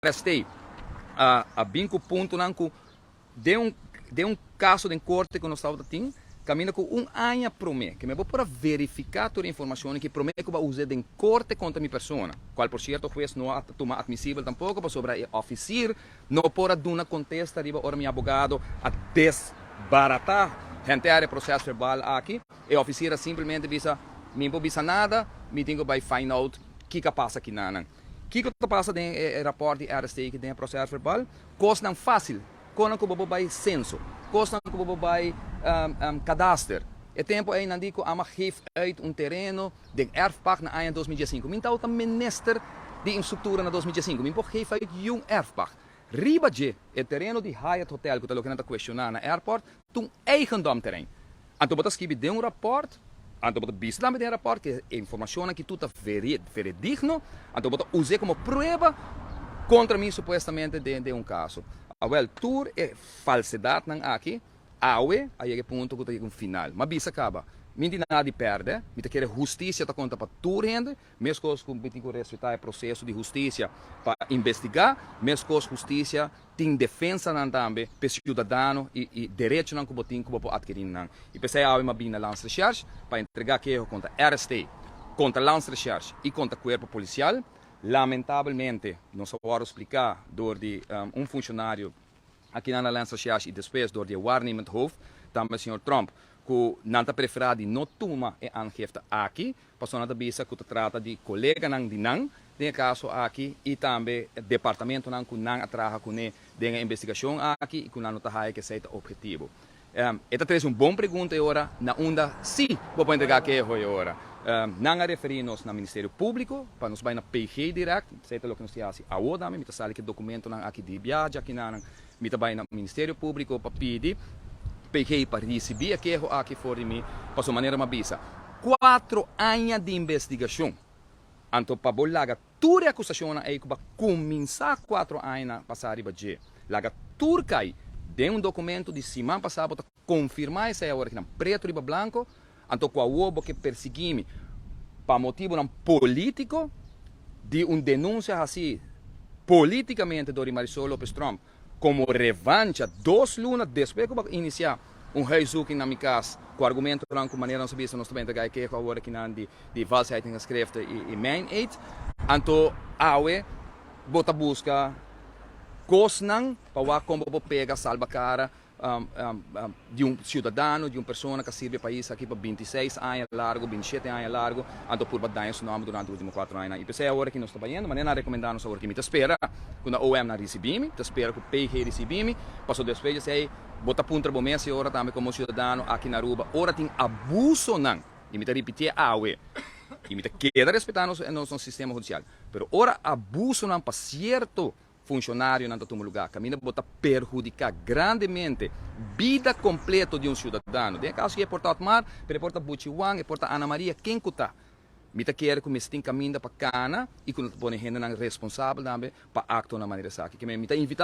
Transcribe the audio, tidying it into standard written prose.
RST a bin ku puntonan ku den un kaso den korte ku nos tabata tin kaminda ku un aña promé ke mi bo por a verifiká tur e informashonnan ki promé ku bo a us'é den korte kontra mi persona, kual por sierto hues no a tuma atmisibel tampoko pasobra e òfisir no por a duna kontesta riba ora mi abogado a desbaratá henter e proses verbal aki. E òfisir a simplemente bisa, Mi no por bisa nada, mi tin ku bai find out kiko a pasa kinanan. Kiko ta pasa den e rapòrt di RST ki den e proses verbal? Kosnan fásil, konan ku bo por bai senso, kosnan ku bo por bai kadaster. E tempu ei nan di ku ama geef uit un tereno den erfpacht na aña 2015. Mi tabata minister di infrastruktura na 2015. Mi por geef uit yun erfpacht. Riba dje, e tereno di Hyatt Hotel ku ta loke nan ta kuestioná na airport, ta un eigendom terrein. Anto bo ta skibi den un rapòrt, anto bo ta bisa tambe den e rapòrt ku e informashonnan ki tur ta veredigno, anto bo ta us'é komo prueba kontra mi supuestamente den un kaso. Awèl, tur e falsedatnan aki awe a yega e punto ku ta yega un final. M'a bisa kaba, mi no tin nada di pèrdè, mi ta kere hustisia ta konta pa tur hende, Meskos ku mi tin ku respetá e proseso di hustisia pa investigá, meskos hustisia tin defensanan tambe p'e siudadano i i derechonan ku bo tin ku bo por atkerí nan. I p'esei awe mi a bini na Landsrecherche pa entregá keho kontra RST, kontra Landsrecherche i kontra Kuerpo Polisial. Lamentabelmente nos a wòrdu spliká dor di un funshonario akinan na Landsrecherche i despues dor di e waarnemend hoofd, tambe señor Tromp, ku nan ta preferá di no tuma e aangifte aki. Pasobra nan ta bisa ku ta trata di koleganan di nan den e kaso aki i tambe departamentonan ku nan a traha kuné den e investigashon aki i ku nan no ta haya ku esei ta ophetivo. E ta trese un bon pregunta e ora na unda sí bo por entregá keho e ora. Nan a referí nos na Ministerio Públiko pa nos bai na PG dirèkt, esei ta loke nos tin hasi awor tambe, mi ta sali ku e dokumentonan aki di biaha akinan. Mi ta bai na Ministerio Públiko pa pidi PG pa risibí e keho aki for di mi, pasobra manera mi a bisa, 4 aña di investigashon, anto pa bo laga tur e akusashonnan ei ku bo a kuminsá 4 añanan pasá riba dje, laga tur kai den un dokumento di siman pasá, bo ta konfirmá esei awor akinan pretu riba blanko, anto ku awor bo ke persiguí mi pa motibunan polítiko di un denunsia hasí polítikamente dor di Marisol Lopez Tromp komo revancha 2 luna despues ku bo a inisiá un huiszoeking na mi kas ku argumentonan ku manera nos a bisa nos ta bai entregá e keho awor akinan di valsheid in geschriften i meineed. Anto awe bo ta buska kosnan pa wak kon bo por pega salba kara di un ciudadano, di un persona cu a sirbi e pais aki pa 26 aña largo, 27 aña largo, anto purba daña su nomber durante ultimo 4 añanan. Y p'esey awor aki nos ta bayendo, manera nan a recomenda nos awor aki, mi ta spera cu na OM nan ricibi mi, mi ta spera cu PG ricibi mi, pasobra despues di esey bo ta puntra bo mes e ora tambe como ciudadano aki na Aruba, ora tin abusonan, y mi ta ripitié awe, y mi ta keda respeta nos sistema hudicial, pero ora abusonan pa cierto funshonarionan ta tuma lugá kaminda bo ta perhudiká grandemente bida kompleto di un siudadano. Den e kaso aki e por ta Otmar, pero e por ta Buchi Wan, e por ta Ana Maria, ken ku ta. Mi ta kere ku mester tin kaminda pa kana i ku no ta pone hendenan responsabel tambe pa aktonan manera esaki. Ke mi ta invitá.